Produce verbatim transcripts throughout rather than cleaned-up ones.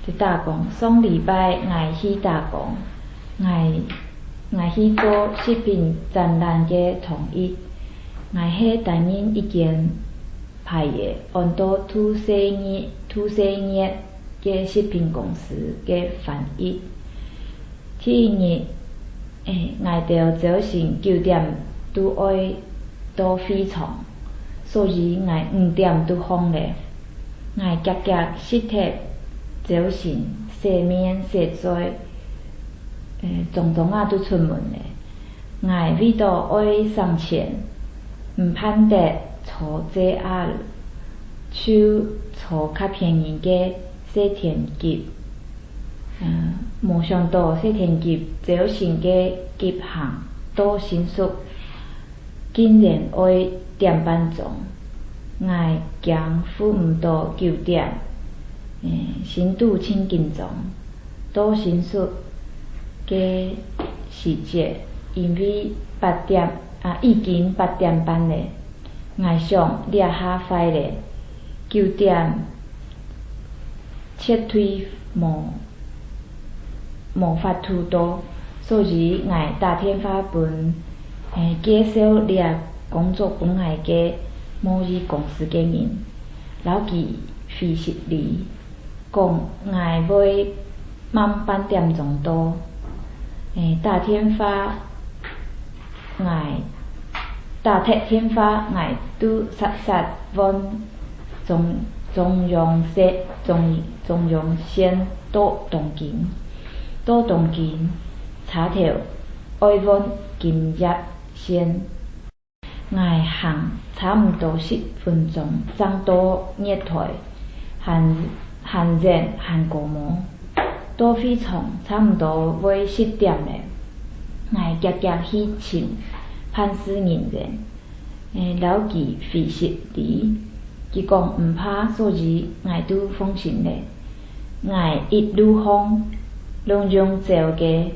去打工，上禮拜𠊎去打工，𠊎𠊎去做食品展覽个通譯。𠊎係擔任一間牌仔安到杜細月杜細月个食品公司个翻譯。第一日，𠊎兜朝晨九點就愛到會場，所以𠊎五點就䟘咧。𠊎遽遽食忒朝晨，洗面洗嘴，裝裝啊就出門咧。𠊎為著愛省錢，毋盼得坐JR，就坐較便宜个細田急。無想著細田急朝晨个急行到新宿，竟然愛點半鐘。𠊎驚赴毋著九點，心肚盡緊張。到新宿个時節，因為八點啊，已經八點半咧。 𠊎想這下壞咧，九點絕對無無法度到，所以𠊎打電話分介紹這工作分𠊎个貿易公司个人，摎佢會失禮。 講𠊎會慢半點鐘到。打電話，𠊎打忒電話，𠊎就煞煞換中中央線中中央線到東京。到東京，車頭愛換京葉線。 𠊎行差毋多十分鐘正到月台，還還熱還高毛。到會場差毋多會十點咧，𠊎遽遽去尋辦事人員，摎佢會失禮。佢講毋怕，所以𠊎就放心咧。𠊎一路䟘，攏用走个，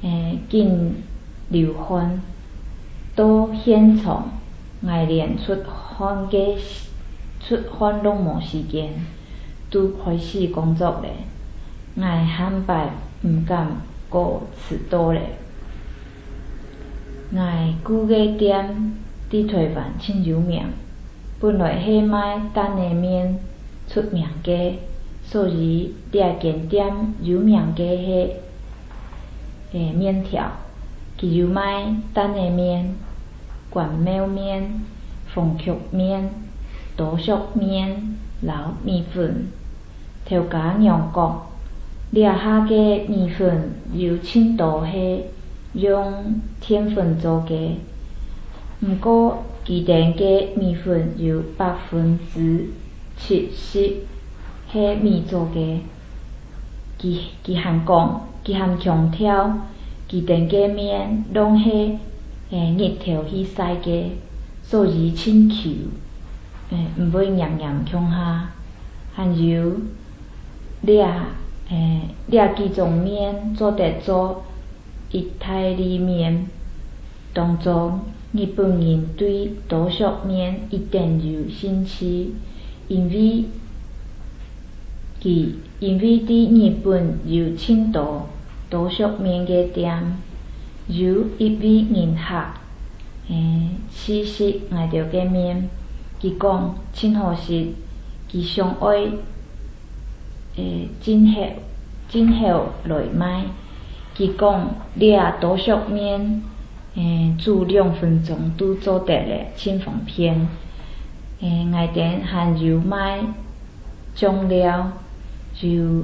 緊 流汗。到現場，𠊎連出汗个出汗攏無時間，就開始工作咧。𠊎下擺毋敢過遲到咧。𠊎顧个店在台灣盡有名， 本來係賣擔仔麵出名个，所以這間店有名个係麵條。佢有賣擔仔麵、關廟麵、紅麴麵、刀削麵摎米粉。 頭家娘講，這下个米粉有盡多係用澱粉做个，毋過佢等个米粉有百分之七十係米做个。佢佢還講，佢還強調，佢等个麵攏係日頭去曬个，所以盡Q，毋會黏黏共下。 還有這這幾種麵做得做義大利麵。當中，日本人對刀削麵一定有興趣，因為佢因為在日本有盡多刀削麵个店。有一位人客 試食𠊎兜个麵，佢講盡好食，佢想愛進口進口來賣。佢講這刀削麵煮兩分鐘就做得咧，盡方便。𠊎兜還有賣 醬料，有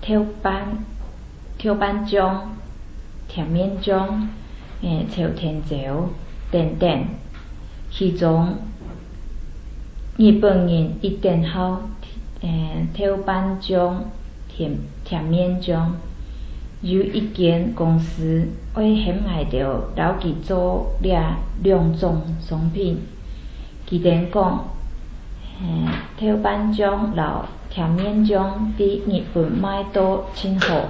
豆瓣豆瓣醬、甜麵醬、朝天椒等等。其中，日本人一等好豆瓣醬、甜甜麵醬。有一間公司愛喊𠊎兜摎佢做這兩種商品。 佢等講，豆瓣醬摎甜麵醬在日本賣到盡好。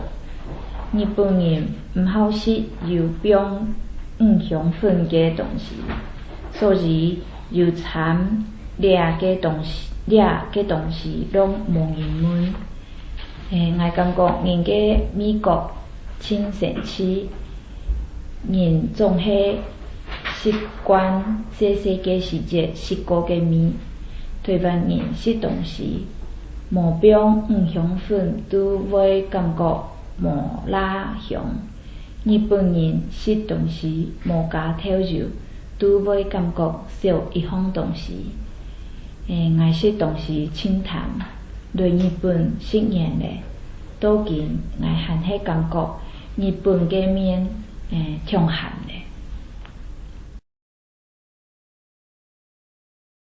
日本人毋好食有放五香粉个東西，所以有摻這个東西這个東西攏無人問。欸，𠊎感覺人个味覺盡神奇，人總係習慣細細个時節食過个味。台灣人食東西，無放五香粉都會感覺無罅香。日本人食東西無加豆油，都會感覺少一項東西。欸，𠊎食東西盡淡，來日本十年咧，到今𠊎還係感覺日本个麵，欸，忒鹹咧。